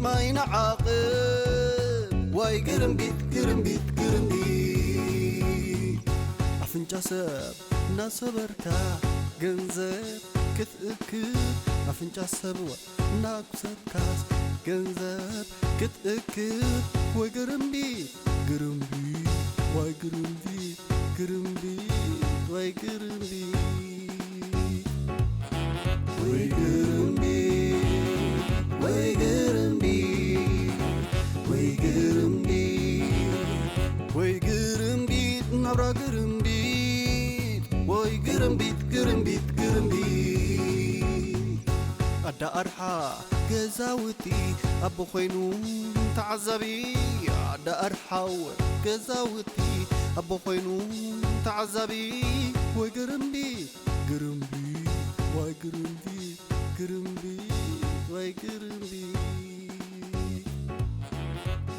ማይ ንዓቕብ ወይ ግርምቢጥ፣ ግርምቢጥ፣ ግርምቢጥ። ኣፍንጫ ሰብ እናሰበርካ ገንዘብ ክትእክብ፣ ኣፍንጫ ሰብ እናኩሰብካስ ገንዘብ ክትእክብ። ወይ ግርምቢጥ፣ ግርምቢጥ፣ ወይ ግርምቢጥ፣ ግርምቢጥ፣ ወይ ግርምቢጥ። ወይ ግርምቢጥ፣ ወይ ግርምቢጥ፣ ወይ ግርምቢጥ፣ ወይ ግርምቢጥ፣ ናብራ ግርምቢጥ፣ ወይ ግርምቢጥ፣ ግርምቢጥ፣ ግርምቢጥ። ኣዳ ኣርሓ ገዛውቲ ኣቦ ኮይኑ ተዓዛቢ፣ ኣዳ ኣርሓ ገዛውቲ ኣቦ ኮይኑ ተዓዛቢ። ወይ ግርምቢጥ፣ ግርምቢጥ፣ ወይ ግርምቢጥ፣ ግርምቢጥ፣ ወይ ግርምቢጥ።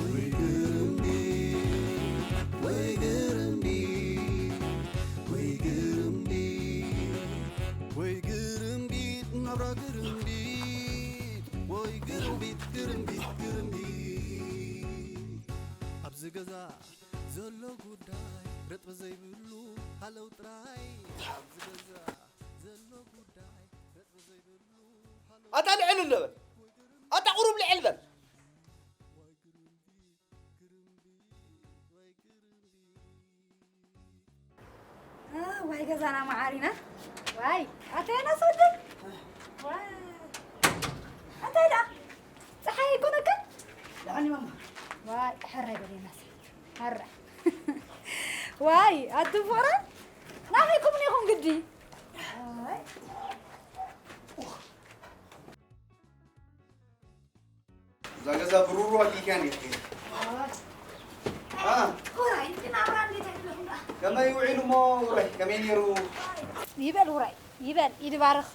ወይ ግርምቢጥ፣ ወይ ግርምቢጥ፣ ወይ ግርምቢጥ፣ ወይ ግርምቢጥ፣ ናብራ ግርምቢጥ፣ ወይ ግርምቢጥ፣ ግርምቢጥ፣ ግርምቢጥ። ኣብዚ ገዛ ዘሎ ጉዳይ ረጥቢ ዘይብሉ ሃለው ጥራይ። ኣብዚ ገዛ ዘሎ ጉዳይ ረጥቢ ዘይብሉ ሃለው ኣታ ልዕል እንበል። ኣታ ቁሩብ ልዕል በል። እ፣ ዋይ ገዛና መዓሪና። ዋይ፣ ኣታ የናስ ወደይ። ዋይ። ኣታ ደኣ፣ ጸሓይ ኣይኮነካ? ደሓን እየ ማማ። ዋይ፣ ሕራይ በል የናስ። ሕራይ። ዋይ፣ ኣቱም ፍቕረ ናፊቕኩምኒ ኢኹም ግዲ። ዋይ። እዛ ገዛ ብሩሩ ኣዲልክያ ነይርኪ። አ፣ ውራይ፣ ግን ኣብራ እንዴት ኣይብለኹም ደኣ? ከመይ ውዒሉ እሞ ውራይ፣ ከመይ ነይሩ? ይበል ውራይ፣ ይበል፣ ኢድ ባርኽ።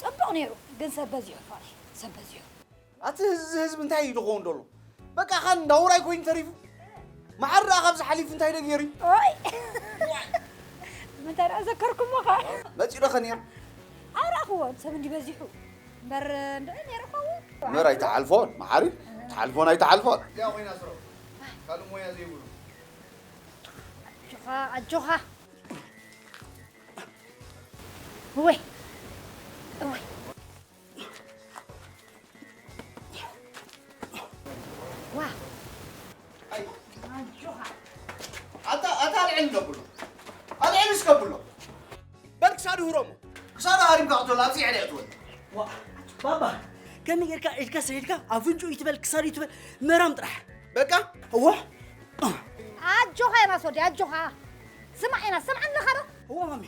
ጽቡቕ ነይሩ፣ ግን ሰብ በዚሑ ፍቕረይ፣ ሰብ በዚሑ። ኣቲ እዚ ህዝቢ እንታይ እዩ ዝኸውን ዘሎ? በቃ ኻን እንዳ ውራይ ኮይኑ ተሪፉ። መዓር ደኣ ካብዚ ሓሊፉ እንታይ ዶ ገይሩ እዩ? ኦይ! ምንታይ ደኣ ዘከርኩሞ ኸ? መጺኡ ዶ ኸ ነይሩ? ኣይረኣኽዎን፣ ሰብ እንዲ በዚሑ። እምበር እንድዒ ነይሩ ኸውን። እምበር ኣይተሓልፎን፣ መዓሪ። ተሓልፎን ኣይተሓልፎን። እዚኣ ኮይና ስረው። ካልእ ሞያ ዘይብሉ። ኣጆኻ፣ ኣጆኻ። እወይ፣ እወይ። ዋ። ኣይ። ኣጆኻ። ኣታ፣ ኣታ ኣልዕል እንዶ ብሎ። ኣልዕል እስከ ብሎ። በል ክሳዱ ህሮሞ። ክሳዱ ሃሪምካ ክትበሎ ኣብዚ ዕለ እትወል። ዋ፣ ባባ፣ ከመይ ጌርካ ኢድካ ሰዲድካ ኣፍንጭኡ ይትበል ክሳዱ ይትበል መራም ጥራሕ። በቃ? እወ። ኣጆኻ የናስ ወዲ፣ ኣጆኻ። ስማዕ የናስ፣ ሰምዓኒ ኣለኻ ዶ? እወ ማሚ።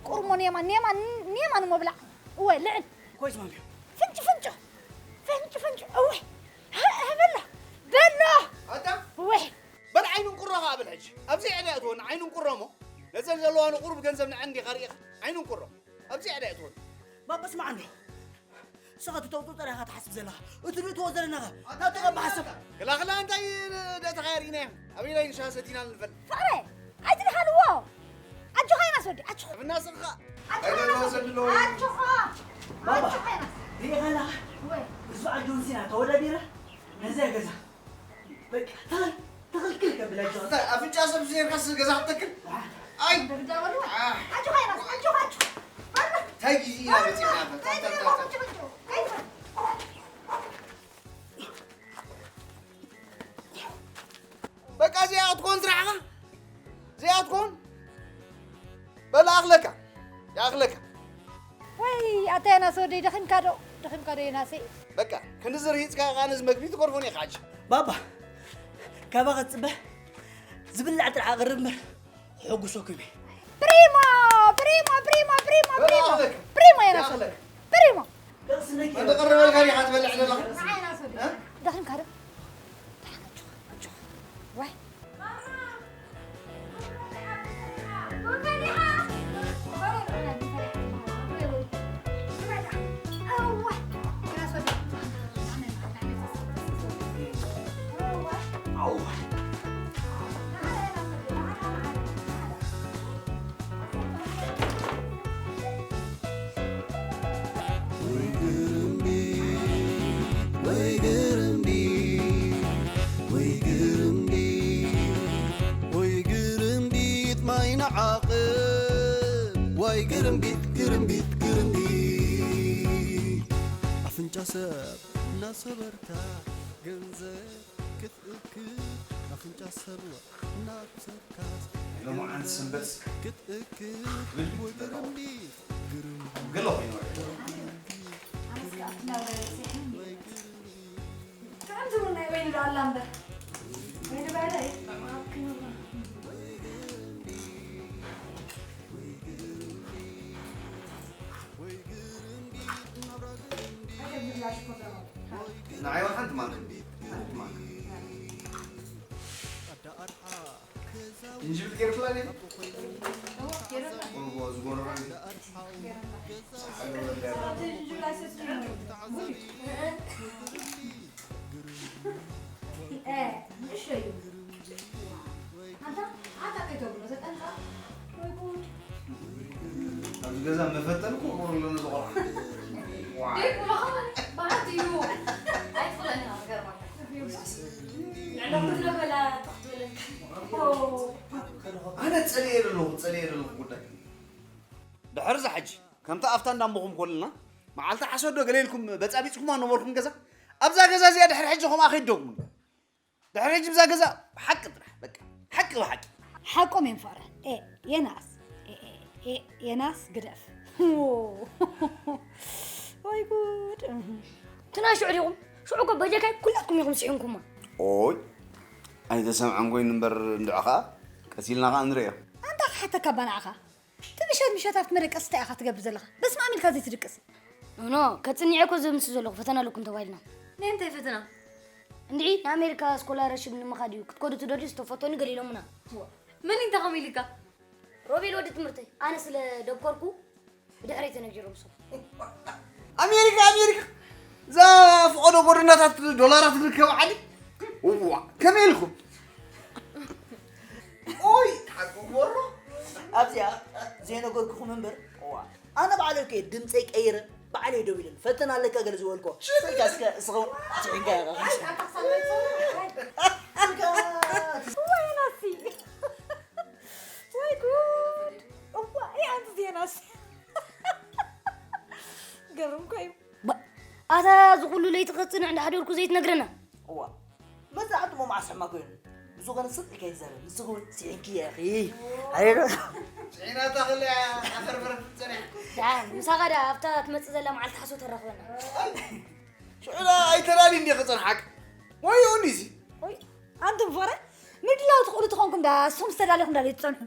ቁርሞ ኔማ፣ ኔማ፣ ኔማ ንሞ ብላዕ። እወ፣ ልዕል። ኮይስ ማሚ። ፍንጭ፣ ፍንጭ። ፍንጭ፣ ፍንጭ። እወ። ህ-፣ ህ-፣ በሎ። በሎ። ኣታ? እወ። በል ዓይኑ እንቁሮ ኸዓ በል ሕጂ። ኣብዚ ዕዳ እትወኒ ዓይኑ እንቁሮ እሞ፣ ነዘን ዘለዋ ንቁሩብ ገንዘብ ንዐን ዲኻ ርኢኻ? ዓይኑ እንቁሮ። ኣብዚ ዕዳ እትወኒ። ባባ ስማዕ እንዶ። ንስኻ እቲ ተውፅኦ ጥራይ ኢኻ ትሓስብ ዘለኻ። እቲ ንእትዎ ዘለና ኸ? ናብቲ ኸ ብሓሳብ? ክላ ክላ እንታይ ደእተኻ ርኢናዮ? ኣበይ ላይ ንሻሂ ሰቲና ንፈል? ፍቕረ! ኣይትድሃልዎ! ኣጆኻ የናስ ወዲ፣ ኣጆኻ! ብናስኻ! ኣጆኻ የናስ ወዲ፣ ኣጆኻ! ባባ! ኣጆኻ የናስ! ርኢኻ ኣለኻ? ወይ! ምስ በዓል ጆን ሲና ተወዳዲረ ነዚኣ ገዛ በቃ፣ ተኸል-፣ ተኸልክል ከብላችሁ። እንታይ ኣፍንጫ ሰብ ዜርካስ ገዛ ክትተክል? ኣይ! በግዳ በሉ። ኣጆኻ የናስ፣ ኣጆኻ፣ ኣጆኻ። በሉ። እንታይ ግዜ ኢና በፂሕና? በሉ። በቃ እዚኣ ክትኮን ስራሕኻ? እዚኣ ክትኮን? በል ኣኽለካ። ይኣኽለካ። ወይ ኣታ የናስ ወደይ፣ ደኺምካ ዶ? ደኺምካ ዶ የናሰይ? በቃ፣ ክንዲ ዝርሂጽካ ከኣ ነዚ መግቢ ትገርፎን ኢኻ ሕጂ። ባባ፣ ካባኻ ዝጽበ ዝብላዕ ጥራሕ ኣቕርብ እምበር፣ ሕጉሰኩም እየ። ፕሪሞ፣ ፕሪሞ፣ ፕሪሞ፣ ፕሪሞ፣ በል ፕሪሞ። ኣኽለካ። ፕሪሞ የናስ ወደይ። ይኣኽለካ። ፕሪሞ። ደቕስነኪ። እንተቐረበልካ ዲኻ ትበልዕ ዘለኻ? ንዓይ የናስ ወደይ። እ? ደኺምካ ዶ? ደሓን ኣጆኻ፣ ኣጆኻ። ዋይ። ግርምቢጥ ግርምቢጥ ግርምቢጥ ኣፍንጫ ሰብ እናሰበርካ ገንዘብ ክትእክብ ኣፍንጫ ሰብ እናብሰብካስ ሎማዓንቲ ሰንበት ክትእክብ ክብል ወይ ይጠቀሙ። ግርምቢጥ ግርምቢጥ ገለ ኮይኑ ወርደ። ኣነስ ከኣ ኣብቲ ናብራ ይበጽሕ። ጥዕምቲ ቡን ናይ ወይኒ ዶ ኣላ እምበር? ወይኒ ባዕላ እየ። ኣይተብላሽ ኮተሮ። ንዓይ እውን ሓንቲ ማንካ። ሓንቲ ማንካ። ጅንጅብል ገይርክላ ድያ? እዎ፣ ገይረላ። እዎ፣ ዝጎረሮ እዩ። ገይረላ። ሓሎ ወልዳ። ኣብቲ ጅንጅብል ኣይሰትዩን ወይ? እ፣ ንእሽቶ እዩ። ኣንታ፣ ኣታ ከይተብሎ ተጠንቀቕ። ወይ ጉድ። ኣብዚ ገዛ መፈተን እኮ ክገብሩ ኣለና፣ እዚ ቆልዓ። ዋ። ደይ፣ ብለኻ በዓቲ እዩ። ኣይትኽእለኒ ኢኻ፣ ክገርመካ። ንዕሎ ኩሎ በላ፣ ትኽ ትብለኒ። ኣነ ጸሊኤ ዘለኹ፣ ጸሊኤ ዘለኹ ጉዳይ። ድሕርዛ ሕጂ፣ ከምታ ኣብታ እንዳምቦኹም ኮለና፣ መዓልቲ ዓሰርተ ዶ ገለ ኢልኩም በጻቢጽኩማ ነበርኩም ገዛ? ኣብዛ ገዛ እዚኣ ድሕሪ ሕጂ ከምኣ ከይትደግሙኒ። ድሕሪ ሕጂ ብዛ ገዛ ሓቂ ጥራሕ፣ በቃ፣ ሓቂ ብሓቂ። ሓቆም እዮም ፍቕረ። ኤ፣ የናስ። ኤ፣ ኤ፣ ኤ፣ የናስ ግደፍ። ዎ። ወይ ጉድ። እቲ ናይ ሽዑ ዲኹም? ሽዑ እኮ በጀካይ ኩላትኩም ኢኹም ስሒንኩማ። ኦይ፣ ኣይተሰምዐን ኮይኑ እምበር እንድዒ ኸኣ ቀስ ኢልና ኸኣ ንርእዮ። ኣንታ ክሓተካ እባ ንዓኻ። እቲ ምሸት ምሸት ኣብቲ መደቀሲ እንታይ ኢኻ ትገብር ዘለኻ? በስመ ኣብ ኢልካ ዘይትድቅስ? ኖ፣ ኖ፣ ከጽንዕ እኮ ዘምስ ዘለኹ ፈተና ኣለኩም ተባሂልና። ናይ እንታይ ፈተና? እንድዒ ንኣሜሪካ ስኮላርሺፕ ንምኻድ እዩ። ክትከዱ ትደልዩ ዝተፈተኑ ገለ ኢሎምና። ዋ፣ መን እዩ እንታይ ከምኡ ኢልካ? ሮቤል ወዲ ትምህርተይ፣ ኣነ ስለ ደኮርኩ ብድሕረይ ተነጊሮም ንሶም። ኣሜሪካ፣ ኣሜሪካ፣ እዛ ፍቐዶ ጎደናታት ዶላራት ዝርከባ ዓዲ። እዋ፣ ከመይ ኢልኩም? ኦይ፣ ሓቂ ክወሮ። ኣብዚኣ ዘይነገርኩኹም እምበር፣ እዋ፣ ኣነ ባዕለይ ከይደ ድምፀይ ቀይረ፣ ባዕለይ ደዊለ፣ ፈተና ኣለካ ገለ ዝበልኩ። ስልካ እስከ፣ እስኸ፣ ስዒንካ ኢኻ። ወይ ናሲ። ወይ ጉድ! እዋይ፣ ኣንቲ ዜናስ። ገርም እኮ እዩ። ባ-፣ ኣታ እዚ ኩሉ ለይቲ ክትጽንዕ እንዳሕደርኩ ዘይትነግረና? እዋ፣ መዛዕቲ እሞ መዓስ ሕማም ኮይኑ? ብዝኾነ ስቕ ኢልካ ይዛረብ። ንስኺ እውን ስዒንክያ ኢኺ። ኣየ ዶ? ስዒናታ ከላ ዓፈርፈር ትጸንሕ። ደኣ፣ ምሳኻ ደኣ ኣብታ ትመጽእ ዘላ መዓልቲ ሓሶት ተራኽበና። ሽዑ ደኣ ኣይተዳልዩ እንዲየ ክጸንሓካ። ወይ ኡኒሲ። ወይ፣ ኣንቱም ፍቕረ ምድላው ትኽእሉ ተኾንኩም ደኣ፣ ንስኹም ዝተዳለኹም ደኣ ዘይትጸንሑ።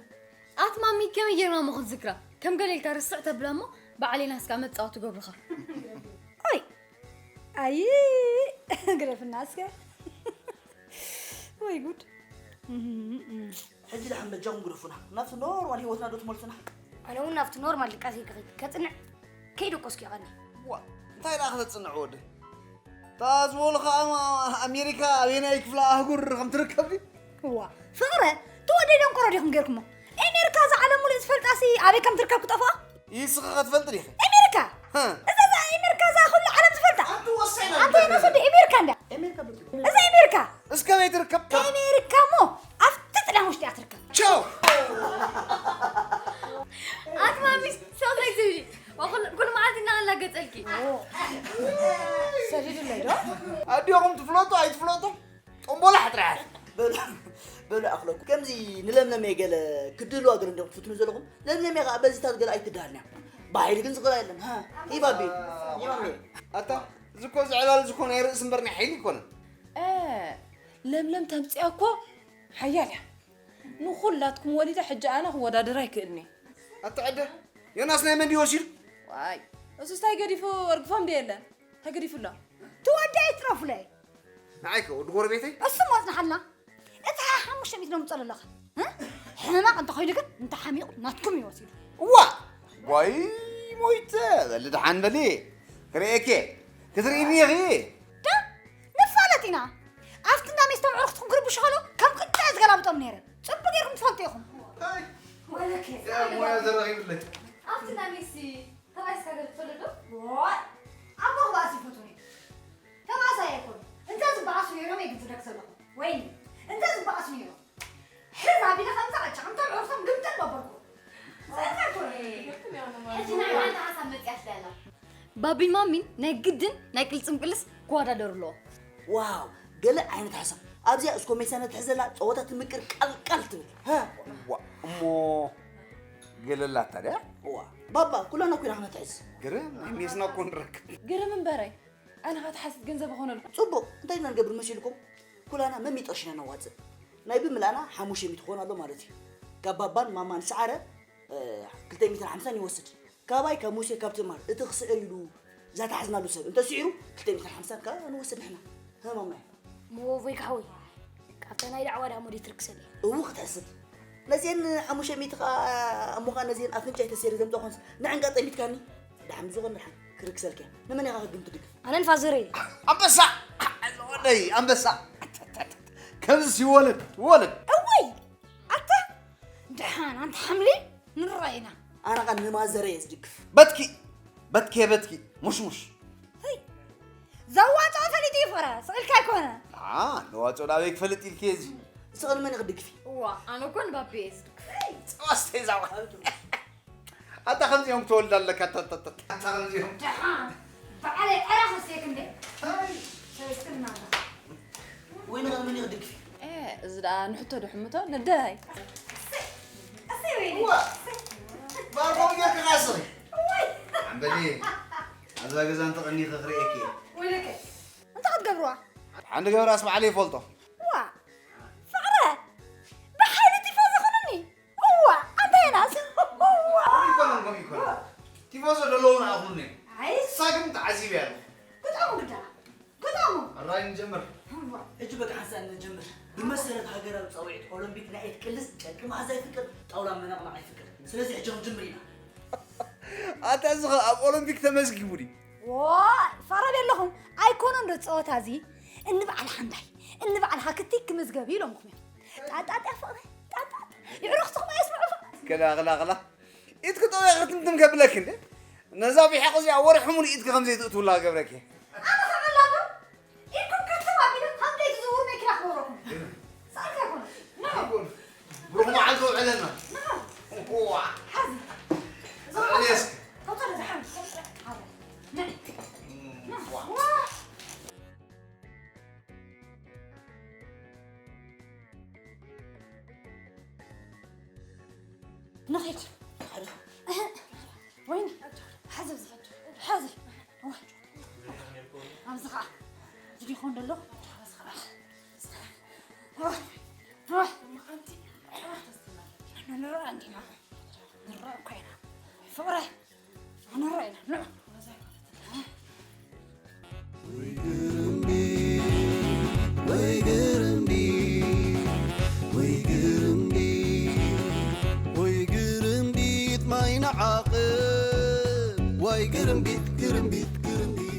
ኣቲ ማሚ፣ ከመይ ጌርና እሞ ክንዝክራ? ከም ገለ ኢልካ ርስዕ ተብላ እሞ፣ ባዕለይ ናስካ መጻወቲ ገብሩኻ። ኦይ! ኣይ! ግደፍና እስከ። ወይ ጉድ። ሕጂ ደሓን በጃኹም ግደፉና። ናብቲ ኖርማል ህይወትና ዶ ትመልሱና? ኣነ እውን ናብቲ ኖርማል ድቃሰይ ክኸይድ፣ ከጽንዕ ከይደ እኮ እስኪ ቀኒ። ዋ፣ እንታይ ደኣ ከተጽንዕ ወዲ? እታ ዝበሉኻ ኣማ-፣ ኣሜሪካ ኣበየናይ ክፍለ ኣህጉር ከም ትርከብ ድዩ? እዋ፣ ፍቕረ፣ እቲ ወደይ ደንቆሮ ዲኹም ጌርኩሞ? ኤሜሪካ እዛ ዓለም ሙሉእ ዝፈልጣሲ ኣበይ ከም ትርከብ ክጠፍኣ? ይስኻ ክትፈልጥ ዲኺ? ኤሜሪካ! ሃ። እዛ፣ እዛ ኤሜሪካ እዛ ኩሉ ዓለም ዝፈልጣ? ኣንቲ ወሳኝ ኣንቲ ነገር። ወሰደ ኤሜሪካ እንዳ? ኤሜሪካ ብርቱ። እዛ ኤሜሪካ! እስከ ኣበይ ትርከብ? ኤሜሪካ እሞ ኣብቲ ጥልያን ውሽጢ እያ ትርከብ። ቻው! ኣቲ ማሚስ፣ ሰው ዘይትብሊ። ኩሉ፣ ኩሉ መዓልቲ እናላገጸልኪ። ሰዲዱለይ ዶ? ኣዲኹም ትፍለጡ ኣይትፍለጡ? ጦምቦላ ሕጥርያት። በሉ፣ በሉ ኣኽለኩም። ከምዚ ንለምለመ ገለ ክድልዋ ገለ እንዲኹም ትፍትኑ ዘለኹም። ለምለመ ኸኣ በዚታት ገለ ኣይትደሃልንያ። ብሓይሊ ግን ዝኽእል የለን። ሃ፣ ይባቢ፣ ይማሚ። ኣታ፣ እዚ እኮ እዚ ዕላል እዚ እኮ ናይ ርእሲ እምበር ናይ ሓይሊ ኣይኮነን። እ፣ ለምለም ተምጽያ እኮ ሓያል እያ። ንኹላትኩም ወሊዳ ሕጂ ኣነ ክወዳደር ኣይክእልን'የ። ኣታ ዕደ፣ ዮናስ ናይ መን ድዩ ወሲዱ? ዋይ፣ እሱስ ታይ ገዲፉ እርግፎም ዶ የለን? ተገዲፉ ኣሎ። ትወዲ ኣይትረፉለይ። ንዓይከ ወዲ ጎረቤተይ? እሱ ሞት ንሓልና። እቲ ሓሙሽተ ሚእቲ ነምጽኦ ኣለኻ። እ? ሕማቕ እንተኾይኑ ግን እንተ ሓሚቑ ናትኩም እዩ ወሲዱ። እዋ! ዋይ ሞይተ፣ በሊ ደሓን በሊ። ክርእየኪ፣ ክትርእይኒ ኢኺ። ዳ፣ ንፋለጥ ኢና። ኣብቲ እንዳ ሜስ ተምዕርኽትኩም ክርብሹ ከለዉ ከም ቅጫ እየ ዝገላብጦም ነይረ። ጽቡቕ ጌርኩም ትፈልጡ ኢኹም። ኣይ፣ ወለከ። ያ ሞያ ዘረኺብለይ። ኣብቲ እንዳ ሜስ ተባኢስካ ገለ ትፈልጥ ዶ? ዋይ፣ ኣቦ ክባእስ ይፈትዎ ነይሩ። ተባእሳይ ኣይኮኑን። እንተ ዝበኣሱ ነይሮም እየ ግን ዝደክ ዘለኹ። ወይኒ፣ እንተ ዝበኣሱ ነይሮም። ሕዝ ኣቢለ ከምዛ ቅጫ፣ እንተ ምዕርሶም ግምጥል መበልኩ። ዘእንታ ኣይኮኑን። ኣቢን ማሚን ናይ ግድን ናይ ቅልጽም ቅልስ ክወዳደሩ ኣለዎም። ዋው፣ ገለ ዓይነት ሓሳብ። ኣብዚኣ እስኮ ሜሳ ነትሕዘላ፣ ጸወታ ትምቅር፣ ቃልቃል ትብል። ሃ? ዋ፣ እሞ ገለላታ ድያ? ዋ፣ ባባ፣ ኩላና ኩና ክነትሕዝ። ግርም፣ ሜስና እኮ ንረክብ። ግርም እምበረይ፣ ኣነ ኸኣ ትሓስብ ገንዘብ ይኾነልኩም። ጽቡቕ፣ እንታይ ኢና ንገብር መሲልኩም? ኩላና መሚጥ ቅርሽና ነዋጽእ። ናይ ብምላእና ሓሙሽተ ሚእቲ ክኾን ኣሎ ማለት እዩ። ካብ ባባን ማማን ሰዓረ፣ እ፣ ክልተ ሚእትን ሓምሳን ይወስድ። ካባይ ካብ ሙሴ ካብ ትማር እቲ ክስዕር ኢሉ ዛተሓዝናሉ ሰብ እንተ ስዒሩ ክልተ ሚእትን ሓምሳን ከኣ ንወስድ ንሕና። ህማማይ። ሞቮይ ካሕወይ። ካብታ ናይ ዳዕዋ ዳሞ ዲትርክሰል። እው ክትሕስብ። ነዚአን ሓሙሽተ ሚእቲ ከኣ እሞ ከኣ ነዚአን ኣፍንጫይ ተሰይረ ዘምጣ ኾንስ ንዕንቃ ጠሚትካኒ። ደሓን ብዝኾነ ደሓን ክርክሰልከ። ንመን ኢኻ ክግም ትድግፍ? ኣነን ፋዘረይ። ኣንበሳ! ወደይ ኣንበሳ! ከምዚ ይወለድ፣ ይወለድ። እወይ! ኣታ ደሓን ኣንታ ሓምሊ ንረኣይና። ኣነ ኸኣ ንማዘረ እየ ዝድግፍ። በትኪ፣ በትኪ፣ በትኪ፣ ሙሽሙሽ። ህይ፣ ዘዋጽኦ ፈሊጡ እዩ ፈረ፣ ስቕ ኢልካ ኣይኮነ። ኣ፣ ነዋጽኦ ናበይ ክፈልጥ ኢልኪ እየ እዚ? ስቕ ንመን ኢኺ ትድግፊ? እዋ፣ ኣነ እኮ ንባቢ እየ ዝድግፍ። ጸዋስተይ ዛዋ። ኣታ ከምዚኦም ክትወልድ ኣለካ፣ ኣታ፣ ኣታ፣ ኣታ፣ ኣታ ከምዚኦም። ደሓን፣ በዓለይ ዕረ ክስቴክ እንዴ? ኣይ። ሰለስትና። ወይ ንመን ኢኺ ትድግፊ? ኤ፣ እዚ ደኣ ንሕቶ ዶ ሕምቶ? ነደይ። እሰይ፣ እሰይ ወይኒ። እዋ። እሰይ። ባርኮም ጌርካ ካስኺ። ወይ። ኣንበሊ፣ ኣብዛ ገዛ እንተቐኒኺ ክርእየኪ እየ። ወይለከ። እንታይ ክትገብርዋ? ሓንቲ ገብራስ ባዕለይ ይፈልጦ። ዋ፣ ፍቕረ፣ ብሓይሊ ቲፎዞ ኹኑኒ። እዋ፣ ኣንታ ዮናስ። እዋ። ከምኡ ይኮነን፣ ከምኡ ይኮነን። ቲፎዞ ደለዉ ንኣኹኒ። ኣይ። ንሳ ግን ተዓዚበ እያ ኣለኹ። ግጠሙ ግዳ። ግጠሙ። ኣራይ ንጀምር። እዋ። ሕጂ በቃ ሓንሳእ ንጀምር። ብመሰረት ሃገራዊ ጻውዒት ኦሎምፒክ ናይ ኢድ ቅልስ ጨርቂ ምሓዝ ኣይፍቀድ፣ ጣውላ መነቕነቕ ኣይፍቀድ። ስለዚ ሕጂ ክንጅምር ኢና። ኣታ እዚ ኸ ኣብ ኦሎምፒክ ተመዝጊቡ ድዩ? ዋይ፣ ፈረድ የለኹም። ኣይኮነን ዶ ጸወታ እዚ? እንበዓል ሓንዳይ፣ እንበዓል ሃክቲ ክምዝገብ እዩ ኢሎምኩም እዮም። ጣጣጥ ያ ፍቕሪ፣ ጣጣጥ። ይዕሩኽትኹም ኣየስምዑ ፍቕሪ። ክላ፣ ክላ፣ ክላ። ኢድኪ ጠውያ ክትምትም ከብለኪ እንዴ? ነዛ ቢሓቕ እዚኣ ወርሒ ሙሉእ ኢድኪ ከም ዘይትእትውላ ክገብረኪ። ኣነ ኸመላ ዶ? ኢድኩም ክትም ኣቢለ ከም ዘይትዝውር መኪና ክገብረኩም። ሰኣልካ ይኮነ። ና። ይኩን። ብሩኽ መዓልቲ ውዕለና። ና። ዋ። ሓዚ። ኣልየስክ። ተውተለ ዝሓም። ና። ዋ። ዋ። ንኺድ። ወይኒ፣ ሓዚ ኣብዚ፣ ሓዚ። ኣብዚ ኸዓ፣ እዚ ዲኾን ደሎ? ኣብዚ ኸዓ። ንረኣ እንዲና። ንረኣ እኮ ኢና። ፍቕረ። ወይ ግርምቢጥ፣ ወይ ግርምቢጥ፣ ወይ ግርምቢጥ፣ ወይ ግርምቢጥ ማይ ንዓቕብ። ወይ ግርምቢጥ፣ ግርምቢጥ፣ ግርምቢጥ።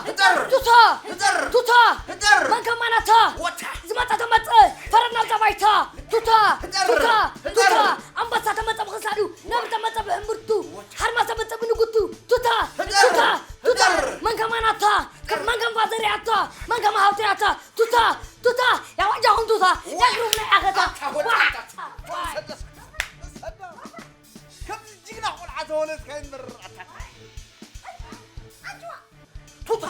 ህጠር! ቱታ! ህጠር! ቱታ! ህጠር! መን ከማናታ! ወታ! ዝመጸ ተመጸ! ፈረድ ናብዛ ባይታ! ቱታ! ህጠር! ቱታ! ህጠር! ቱታ! ኣንበሳ ተመጸ ብኽሳዱ! ነብሪ ተመጸ ብእምብርቱ! ሓርማዝ ተመጸ ብንጉቱ! ቱታ! ህጠር! ቱታ! ቱታ! ህጠር! መን ከማናታ! መን ከም ፋዘር ያታ! መን ከም ሃብቱ ያታ! ቱታ! ቱታ! ያዋጃኹም ቱታ! ያግሩም ናይ ኣኸታ! ኣታ ወጣ! ዋይ! ሰዳ! ሰዳ! ከምዚ ጅግና ቆልዓ ተወለድካ ይንበር ኣታ! ቱታ!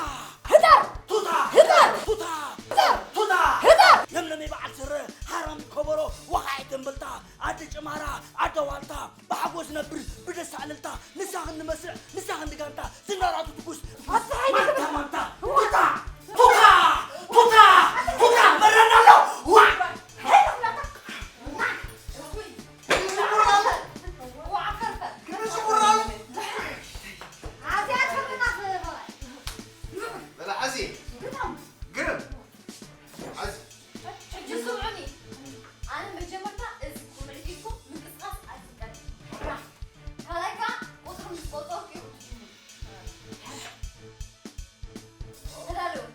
ህዳር! ቱታ! ህዳር! ቱታ! ህዳር! ቱታ! ህዳር! ለምለመይ በዓል ስረ፣ ሃራም ከበሮ፣ ወኻዒት እምብልታ፣ ኣደ ጭማራ፣ ኣደ ዋልታ፣ ብሓጎስ ነብር፣ ብደስታ እልልታ፣ ንሳ ክንመስዕ፣ ንሳ ክንዲ ጋንታ፣ ዝናራቱ ትኩስ፣ ኣታ ሓይሊ ማንታ፣ ማንታ፣ ቱታ! ቱታ! ቱታ! ቱታ! መረና ኣሎ! ዋ! በላ ሓዚ ግርም። ሕጂ ስምዑኒ። ኣነ መጀመርታ እዚ ኩምዕቲ ኢልኩም ምንቅስቃስ ኣይፍቀድ። ካልኣይ ከኣ ቁጽሪ ምስ ቆጸርኩ ኢኹም ትጅምሩ። ተዳለዉ።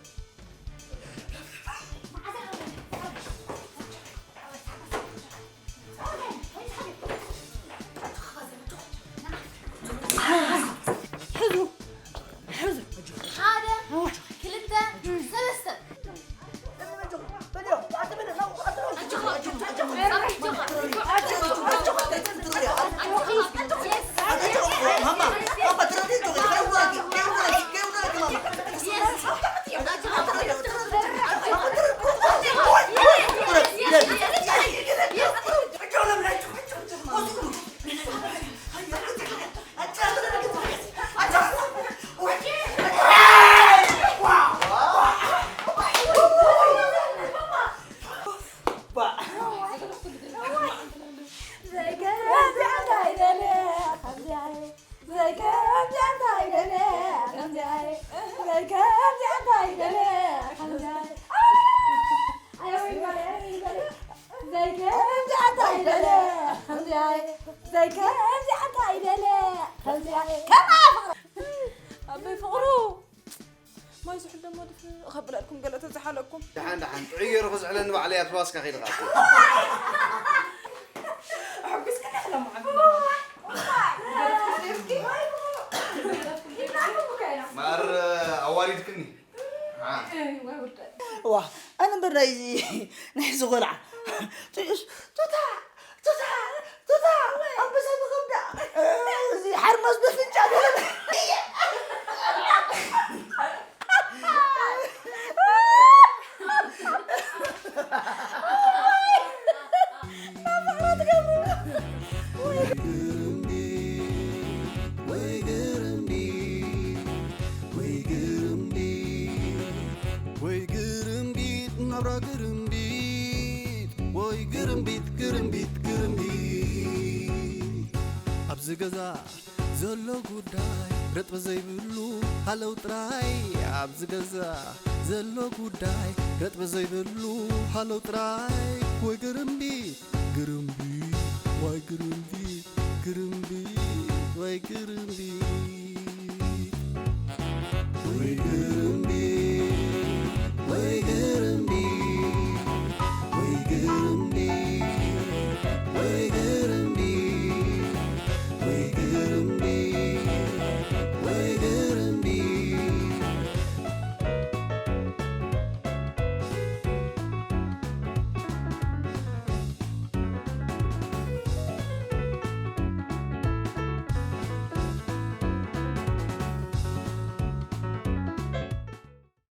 ሕዙ። ሕዙ። ሓደ፣ ክልተ፣ ሰለስተ። ኣበይ ፍቕሩ? ማይ ዝሑል ደሞ ድፍ ከብለልኩም ገለ ተዝሓለኩም። ደሓን፣ ደሓን። ጥዑይ ገይሩ ክዝሕለኒ ባዕለይ ኣብቲ ባስካ ከይደ ክኣቱ። ኣሕጉስክኒ ኣሕለሙ ዓቢ። ማር ኣዋሪድክኒ። ዓ። ዋ፣ ኣነ እምበር ናይዚ፣ ናይዚ ቆልዓ። ቱታ፣ ቱታ፣ ቱታ፣ ኣንበሳ ብኸብዳ። እዚ ሓርማዝ በፍንጫ ገለ። ወይ ግርምቢት፣ ወይ ግርምቢት፣ ወይ ግርምቢት፣ ናብራ ግርምቢት፣ ወይ ግርምቢት፣ ግርምቢት፣ ግርምቢት። ኣብዚ ገዛ ዘሎ ጉዳይ ረጥቢ ዘይብሉ ሃለው ጥራይ። ኣብዚ ገዛ ዘሎ ጉዳይ ረጥቢ ዘይብሉ ሃለው ጥራይ። ወይ ግርምቢት፣ ግርምቢት፣ ወይ ግርምቢት፣ ግርምቢት፣ ወይ ግርምቢት።